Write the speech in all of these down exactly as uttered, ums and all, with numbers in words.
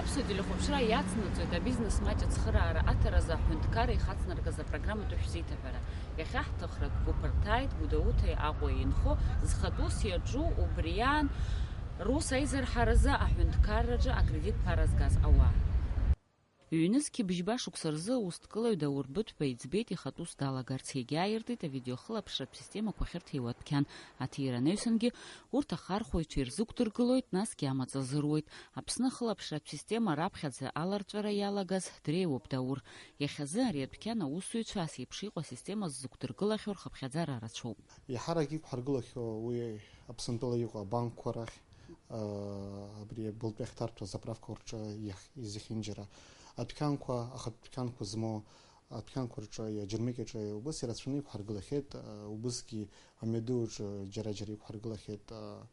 Аԥсуа телехәаԥшра иацнаҵоит абизнес маҷ ацхыраара аҭаразы аҳәынҭқарра ихацнаргаз апрограмматә шәзеиҭаҳәара. Иахьа ҳҭыхратә гәыԥ рҭааит Гәдоуҭеи Аҟәеи инхо зхатә ус иаҿу, убриан рус аизырҳаразы аҳәынҭқарраҿы акредит ԥара згаз ауаа. Ҩнызқьи бжьба шықәса рзы аусҭкылаҩ Даур Быҭәба иӡбеит ихатә ус далагарц, иагьааиртит авидеохылаԥшратә системақәа ахьырҭиуа адәқьан аҭира анаҩсангьы, урҭ ахархәаҩцәа ирзықәдыргылоит, насгьы амаҵ азыруеит. Аԥсны ахылаԥшратә система раԥхьаӡа аларҵәара иалагаз дреиуоуп Даур. Иахьазы ари адәқьан аусзуҩцәа ас еиԥш иҟоу асистема ззықәдыргылахьоу рхыԥхьаӡара рацәоуп. Еиҳарак иқәҳаргылахьоу уи Аԥсынтәыла иҟоу абанкқәа рахь, аа, абри абылтәы ахьҭарҭәо азаправкақәа рҿы иах-, изехьынџьара, адәқьанқәа, ахатә дәқьанқәа змоу адәқьанқәа рҿы, Џьармыкьаҿы убыс ирацәаны иқәҳаргылахьеит, аа, убысгьы амҩадуаҿы џьара-џьара иқәҳаргылахьеит, аа,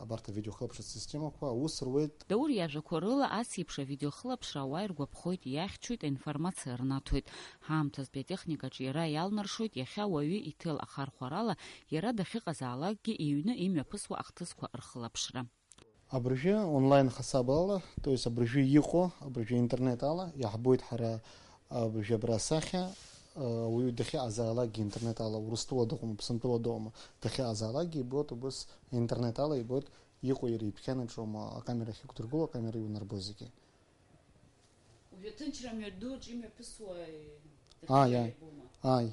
абарҭ авидеохылаԥшратә системақәа, аус руеит. Даур иажәақәа рыла, ас еиԥш авидеохылаԥшра ауаа иргәаԥхоит, иахьчоит, аинформациа рнаҭоит. Ҳаамҭазтәи атехникаҿы иара иалнаршоит, иахьа уаҩы иҭел ахархәарала иара дахьыҟазаалакгьы иҩны имҩаԥысуа ахҭысқәа рхылаԥшра. Абыржәы онлайн хасабала, то есть абыржәы иҟоу, абыржәы интернет ала иаҳбоит ҳара абыржәы абра асахьа, ауаҩы дахьыҟазаалакгьы интернет ала, Урыстәыла дыҟоума, Аԥсынтәыла дыҟоума, дахьыҟазаалакгьы ибоит, убыс интернет ала ибоит, иҟоу иара идәқьанаҿоума, акамера ахьықәдыргыло, акамера иунарбо зегьы. Уажәы аҭынчра мҩаду аҿы имҩаԥысуа, Ааи, ааи. Иабоума? Ааи.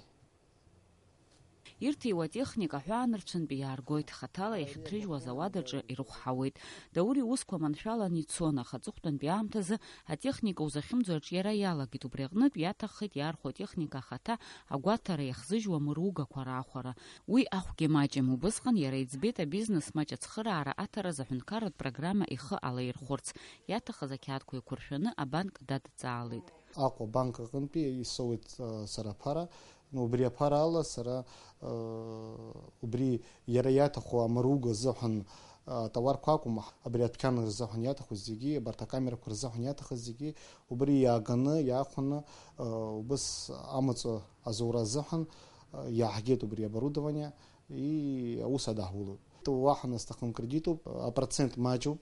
Ирҭиуа атехника аҳәаанырцәынтә иааргоит, хаҭала иахьҭрыжьуаз ауадаҿы ирыхәҳауеит. Даур иусқәа маншәаланы ицон, аха аҵыхәтәантәи аамҭазы атехника узахьымӡо аҿиара иалагеит, убри аҟнытә иаҭаххеит иаархәо атехника ахаҭа агәаҭара иахзыжьуа мыругақәа раахәара. Уи ахәгьы маҷым, убысҟан иара иӡбеит абизнес маҷ ацхыраара аҭараз аҳәынҭқарратә программа ихы алаирхәырц, иаҭахыз ақьаадқәа еиқәыршәаны абанк дадҵаалеит. Аҟәа абанк аҟынтәи исоуеит, а, сара аԥара. Ну, убри аԥара ала сара, а, убри иара иаҭаху амаруга азыҳәан, а, атауарқәа акәым, абри адәқьан рзыҳәан иаҭаху зегьы, абарҭ акамерақәа рзыҳәан иаҭахыз зегьы, убри иааганы, иаахәаны, а, убыс амаҵ азура азыҳәан, а, иааҳгеит убри оборудование, и аус адаҳулоит. Уаҳа насҭахым кредитуп, апроцент маҷуп.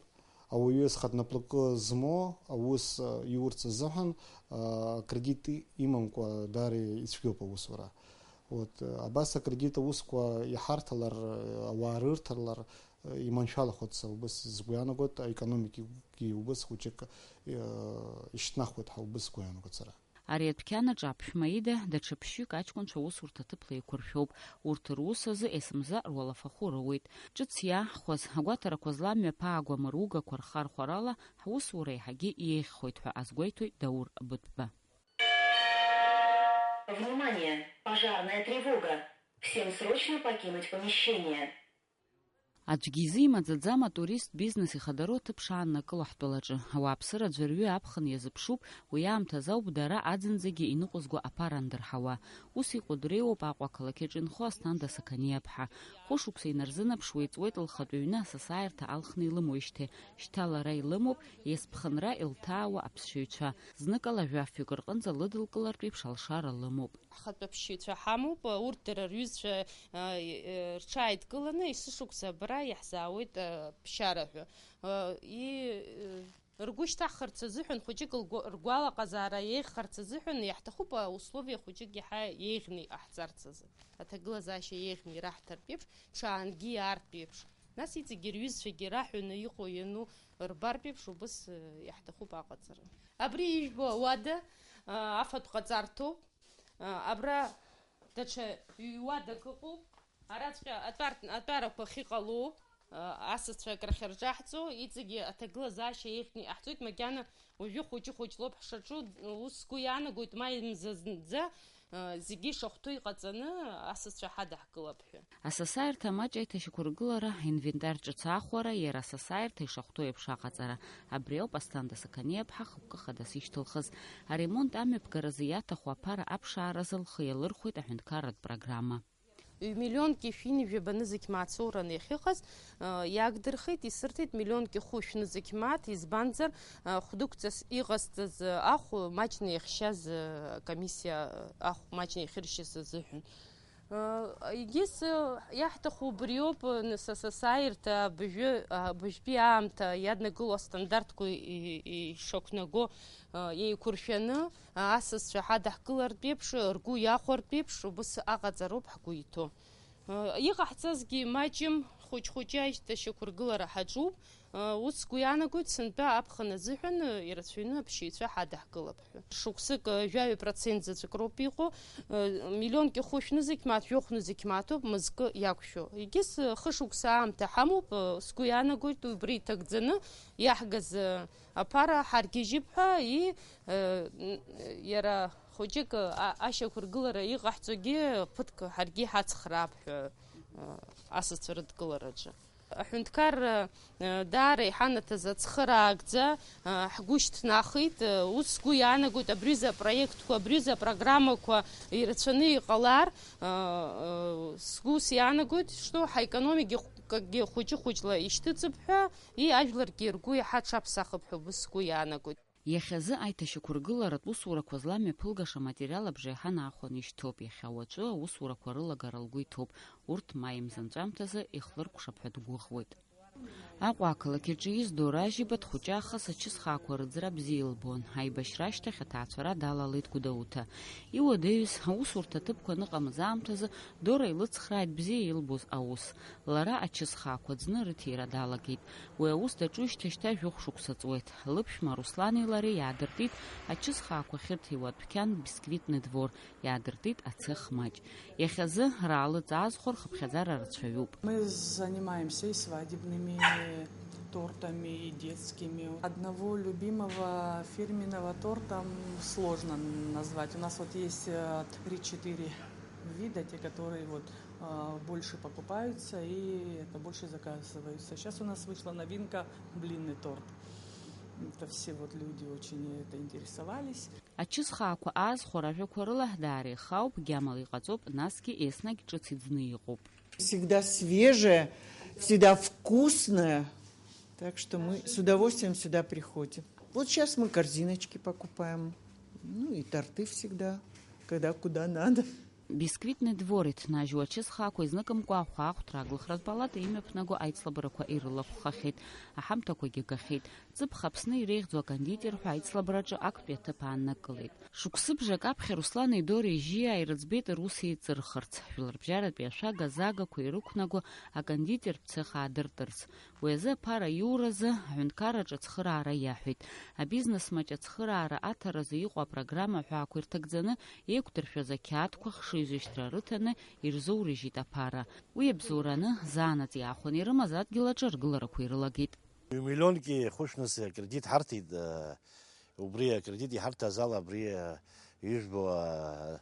Ауаҩы зхатә наплакы змоу аус, а, иурц азыҳәан, а, акредит имамкәа даара ицәгьоуп аусура. Вот, а, абас акредит аусқәа иҳарҭалар, а, ауаа рырҭалар, а, иманшәалахоит сара убыс сгәы иаанагоит, аекономикагьы убыс хәыҷык, а, ишьҭнахуеит ҳәа убыс сгәы иаанагоит сара. Ари адәқьанаҿ аԥшәма ида даҽа ԥшьҩык аҷкәынцәа аусурҭа ҭыԥла еиқәыршәоуп. Урҭ рус азы есымза руалафахәы роуеит. Ҿыц иаҳхәаз, агәаҭарақәа злам ҩаԥаагоу амаругақәа рхархәарала, ҳусура еиҳагьы иеиӷьхоит ҳәа азгәеиҭоит Даур Быҭәба. Внимание! Пожарная тревога! Всем срочно покинуть помещение! Аӡәгьы изы имаӡаӡам атуристтә бизнес ихадароу аҭыԥ шааннакыло ҳтәылаҿы. Ауааԥсыра аӡәырҩы аԥхын иазыԥшуп, уи аамҭазы ауп дара аӡынӡагьы иныҟәызго аԥара андырҳауа. Ус иҟоу дреиуоуп Аҟәа ақалақь аҿы инхо Асҭанда Сақаниаԥҳа. Хәышықәса инарзынаԥшуа иҵуеит лхатә ҩны асасааирҭа алхны илымоижьҭеи. Шьҭа лара илымоуп, есԥхынра илҭаауа аԥсшьаҩцәа. Зныкала жәафҩык рҟынӡа лыдылкылартә еиԥш алшара лымоуп. Ҳхатәы аԥсшьаҩцәа ҳамоуп, урҭ дара рҩызцәа, а, и-, э, рҽааидкыланы есышықәса абра иаҳзаауеит, а, ԥсшьара ҳәа. А, и-, э, ргәы шьҭаҳхырц азыҳәан, хәыҷык лгәы-, ргәалаҟазаара еиӷьхарц азыҳәан, иаҳҭахуп, а, условиа хәыҷык иаҳа еиӷьны иҟаҳҵарц азы. Аҭагылазаашьа еиӷьны ираҳҭартә еиԥш, ҽаангьы иаартә еиԥш. Нас иҵегьы рҩызцәагьы раҳәаны иҟоу иану рбартә еиԥш, убыс, э, иаҳҭахуп аҟаҵара. Абри ижәбо ауада, а, афатә ҟаҵарҭоуп. А, абра даҽа ҩ-уадак ыҟоуп. Араҵәҟьа атәар-, атәарақәа ахьыҟало, а, асасцәа акрахьырҿаҳҵо, иҵегьы аҭагылазаашьа еиӷьны иҟаҳҵоит, макьана уажәы хәыҷы-хәыҷлоуп ҳшаҿу, ус сгәы иаанагоит, ма имза зынӡа, а, зегьы ишахәҭоу иҟаҵаны асасцәа ҳадаҳкылап ҳәа. Асасааирҭа маҷ аиҭашьақәыргылара, аинвентар ҿыц аахәара, иара асасааирҭа ишахәҭоу еиԥш аҟаҵара. Абри ауп Асҭанда Сақаниаԥҳа хықәкы хадас ишьҭылхыз. Аремонт амҩаԥгаразы иаҭаху аԥара аԥшааразы лхы иалырхәеит аҳәынҭқарратә программа. Ҩ-миллионки шәи жәаба нызқь мааҭ соураны иахьыҟаз, э, иаагдырхеит, исырҭеит миллионки хәышә нызқь мааҭ, избанзар, э, хәдықәҵас иҟасҵаз, э, ахә маҷны иахьшьаз, э, комиссиа, э, ахә маҷны иахьыршьыз азыҳәан. Егьыс иаҳҭаху убриоуп, ны са, са сааирҭа абыжәы, абыжәтәи аамҭа иаднакыло астандартқәа и-, ишақәнаго, еиқәыршәаны, асасцәа ҳадаҳкылартә еиԥш, ргәы иахәартә еиԥш, убыс аҟаҵароуп ҳгәы иҭоу. Иҟаҳҵазгьы маҷым, хәыҷ-хәыҷы аишьҭашьақәыргылара ҳаҿуп. Ус сгәы иаанагоит, сынтәа аԥхын азыҳәан ирацәаҩны аԥшьаҩцәа ҳадаҳкылап ҳәа. Шықәсык, жәаҩа процент заҵәык роуп иҟоу, миллионки хәышә нызқь мааҭ, жәохә нызқь мааҭоуп мызкы иақәшәо. Егьыс хышықәса аамҭа ҳамоуп, сгәы иаанагоит, убри иҭагӡаны иаҳгаз аԥара ҳаргьежьып ҳәа, и, иара хәыҷык ашьақәыргылара иҟаҳҵогьы ԥыҭк ҳаргьы ҳацхраап ҳәа, асасцәа рыдкылараҿы. Аҳәынҭқарра, э, даара иҳанаҭаз ацхыраагӡа, э, ҳгәы шьҭнахит. Э, ус сгәы иаанагоит, абри рзы апроектқәа, абри рзы апрограммақәа ирацәаны иҟалар, э, э, сгәы ус иаанагоит, что ҳаекономикагьы хәыҷы-хәыҷла ишьҭыҵып ҳәа, и, ажәларгьы ргәы иаҳа аҽаԥсахып ҳәа убыс сгәы иаанагоит. Иахьазы аиҭашьақәыргыларатә усурақәа зламҩаԥылгаша аматериал абжеиҳан аахәаны ишьҭоуп, иахьа уаҵәы аусурақәа рылагара лгәы иҭоуп, урҭ маи мза анҵәамҭазы ихлыркәшап ҳәа дгәыӷуеит. Аҟәа ақалақь аҿы ииз Дора Ажьиба дхәыҷаахыс ачысхаақәа рыӡра бзиа илбон. Аибашьра ашьҭахь аҭаацәара далалеит Гәдоуҭа. Иуадаҩыз, аусурҭа ҭыԥқәа аныҟамыз аамҭазы Дора илыцхрааит бзиа илбоз аус. Лара ачысхаақәа ӡны рыҭира далагеит. Уи аус даҿуижьҭеи шьҭа жәохә шықәса ҵуеит. Лыԥшәма Руслани лареи иаадыртит ачысхаақәа ахьырҭиуа адәқьан Бисквитный двор, иаадыртит ацех маҷ. Иахьазы раалыҵ аазхәа рхыԥхьаӡара рацәаҩуп. Мы занимаемся и свадебными тортами, и детскими. Одного любимого фирменного торта, м, сложно назвать. У нас вот есть, э, три-четыре вида, те, которые вот, а, больше покупаются и это больше заказываются. Сейчас у нас вышла новинка, блинный торт. Это все вот люди очень это интересовались. Ачысхаақәа аазхәара ажәақәа рыла даара ихауп, гьамала иҟаҵоуп, насгьы еснагь ҿыц иӡны иҟоуп. Всегда свежее, всегда вкусное. Так что мы с удовольствием сюда приходим. Вот сейчас мы корзиночки покупаем. Ну и торты всегда, когда куда надо. Бисквитный двор иҭнажьуа ачысхаақәа изныкымкәа ахәаахәҭра аглыхратә палата имҩаԥнаго аицлабрақәа ирылахәхахьеит, аҳамҭақәагьы гахьеит. Ҵыԥх Аԥсны иреиӷьӡоу акондитер ҳәа аицлабраҿы актәи аҭыԥ ааннакылеит. Шықәсыбжак аԥхьа Руслани Дореи жьиаа ирыӡбеит рус еиҵырхырц, жәларбжьаратәи ашәага-загақәа ирықәнаго акондитерб цех аадыртырц. Уи азы аԥара иуразы аҳәынҭқарраҿы ацхыраара иаҳәеит. Абизнес маҷ ацхыраара аҭаразы иҟоу апрограмма аҳәаақәа ирҭагӡаны еиқәдыршәаз ақьаадқәа хшыҩзышьҭра рыҭаны ирзоурыжьит аԥара. Уи абзоураны заанаҵ иаахәаны ирымаз адгьыл аҿы аргыларақәа ирылагеит. Ҩ-миллионки хәышәныс акредит ҳарҭеит, э, убри акредит иҳарҭаз ала абри, э, ижәбо, э,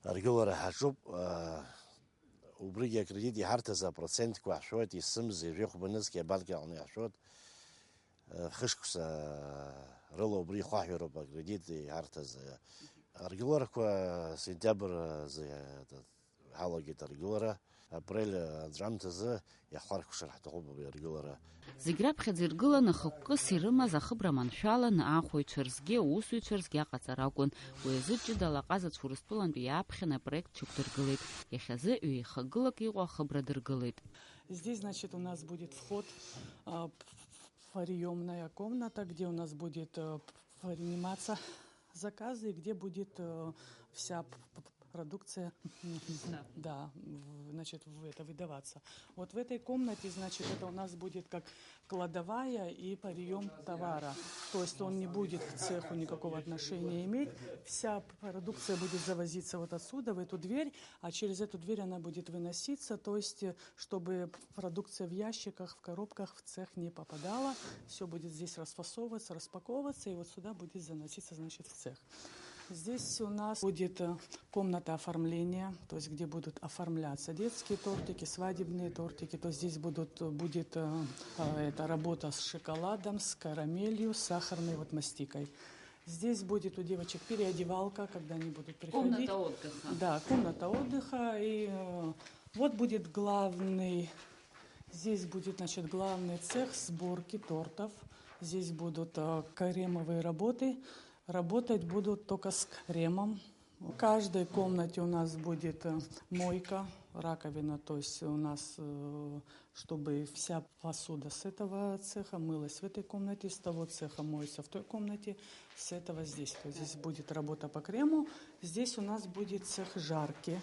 аргылара ҳаҿуп, э, убригьы акредит иҳарҭаз апроцентқәа ҳшәоит, есымз жәохә нызқь абанк аҟны иаҳшәоит, э, хышықәса рыла убри ихәаҳәароуп акредит иҳарҭаз, э, аргыларақәа сентиабр азы, э, ҳалагеит аргылара, апрель анҵәамҭазы иаҳхәаркәшар ҳҭахуп абри аргылара. Зегь раԥхьаӡа иргыланы хықәкыс ирымаз ахыбра маншәаланы, аахәаҩцәа рзгьы, аусзуҩцәа рзгьы аҟаҵара акәын. Уи азы ҷыдала аҟазацәа Урыстәылантәи иааԥхьан апроект шьақәдыргылеит. Иахьазы ҩеихагылак иҟоу ахыбра дыргылеит. Здесь, значит, у нас будет вход, а, п-, п-, приёмная комната, где у нас будет, э, п-, приниматься заказы, и где будет, э, вся п-, п-, продукция, да, в-, значит, в это выдаваться. Вот в этой комнате, значит, это у нас будет как кладовая и приём товара. То есть он не будет к цеху никакого отношения иметь. Вся п-, продукция будет завозиться вот отсюда, в эту дверь, а через эту дверь она будет выноситься. То есть, э, чтобы п-, продукция в ящиках, в коробках в цех не попадала. Всё будет здесь расфасовываться, распаковываться, и вот сюда будет заноситься, значит, в цех. Здесь у нас будет, э, комната оформления, то есть где будут оформляться детские тортики, свадебные тортики. То есть здесь будут, будет, э, э, эта работа с шоколадом, с карамелью, с сахарной вот мастикой. Здесь будет у девочек переодевалка, когда они будут приходить. Комната отдыха. Да, комната отдыха. И, э, вот будет главный, здесь будет, значит, главный цех сборки тортов. Здесь будут, э, кремовые работы. Работать будут только с кремом. В каждой комнате у нас будет э, мойка, раковина, то есть у нас, э, чтобы вся посуда с этого цеха мылась в этой комнате, с того цеха моется в той комнате, с этого здесь. То есть здесь будет работа по крему, здесь у нас будет цех жарки.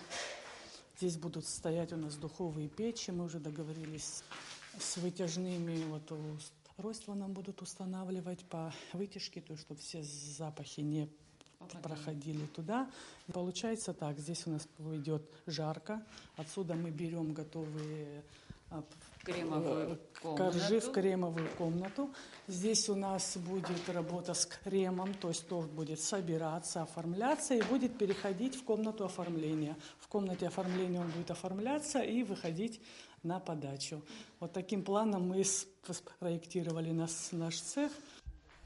Здесь будут стоять у нас духовые печи, мы уже договорились с вытяжными, вот устройства нам будут устанавливать по вытяжке, то есть чтобы все запахи не проходили туда. Получается так, здесь у нас идет жарка, отсюда мы берем готовые а, п- Кремовую э, коржи в комнату. Кремовую комнату. Здесь у нас будет работа с кремом, то есть торт будет собираться, оформляться и будет переходить в комнату оформления. В комнате оформления он будет оформляться и выходить на подачу. Вот таким планом мы с- спроектировали нас, наш цех.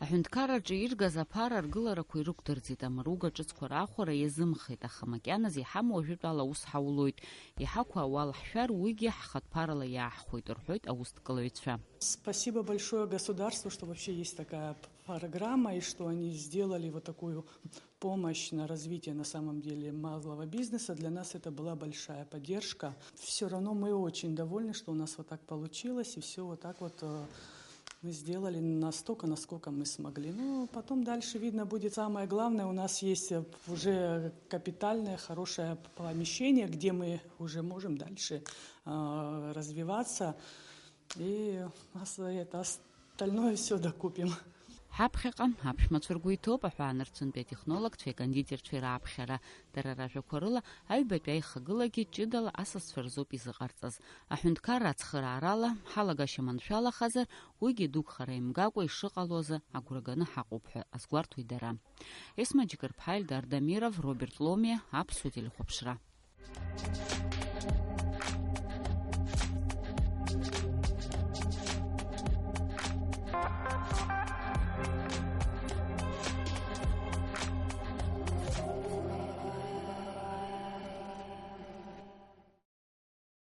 Аҳәынҭқарраҿы иргаз аԥара аргыларақәа ирықәдырӡит, амаруга ҿыцқәа раахәара иазымхеит, аха макьаназ иҳамоу ажәытәала аус ҳаулоит. Иҳақәу ауал ҳшәар, уигьы ҳхатә ԥарала иааҳхәоит, рҳәоит аусҭкалаҩцәа. Спасибо большое государству, что вообще есть такая программа, и что они сделали вот такую помощь на развитие, на самом деле, малого бизнеса. Для нас это была большая поддержка. Все равно мы очень довольны, что у нас вот так получилось, и все вот так вот э, мы сделали настолько, насколько мы смогли. Ну, потом дальше видно будет. Самое главное, у нас есть э, уже капитальное, хорошее помещение, где мы уже можем дальше э, развиваться. И ос- это остальное все докупим. Ҳаԥхьаҟа аԥшәмацәа ргәы иҭоуп аҳәаанырцәынтәи атехнологцәеи акондитерцәеи раԥхьара. Дара ражәақәа рыла, аҩбатәи аихагылагьы ҷыдала асасцәа рзоуп изыҟарҵаз. Аҳәынҭқарра ацхыраарала ҳалагашьа маншәалахазар, уигьы дугхара имгакәа ишыҟало азы агәра ганы ҳаҟоуп ҳәа азгәарҭоит дара. Есма Џьыкырԥҳа, Ельдар Дамиров, Роберт Ломиа, Аԥсуа телехәаԥшра.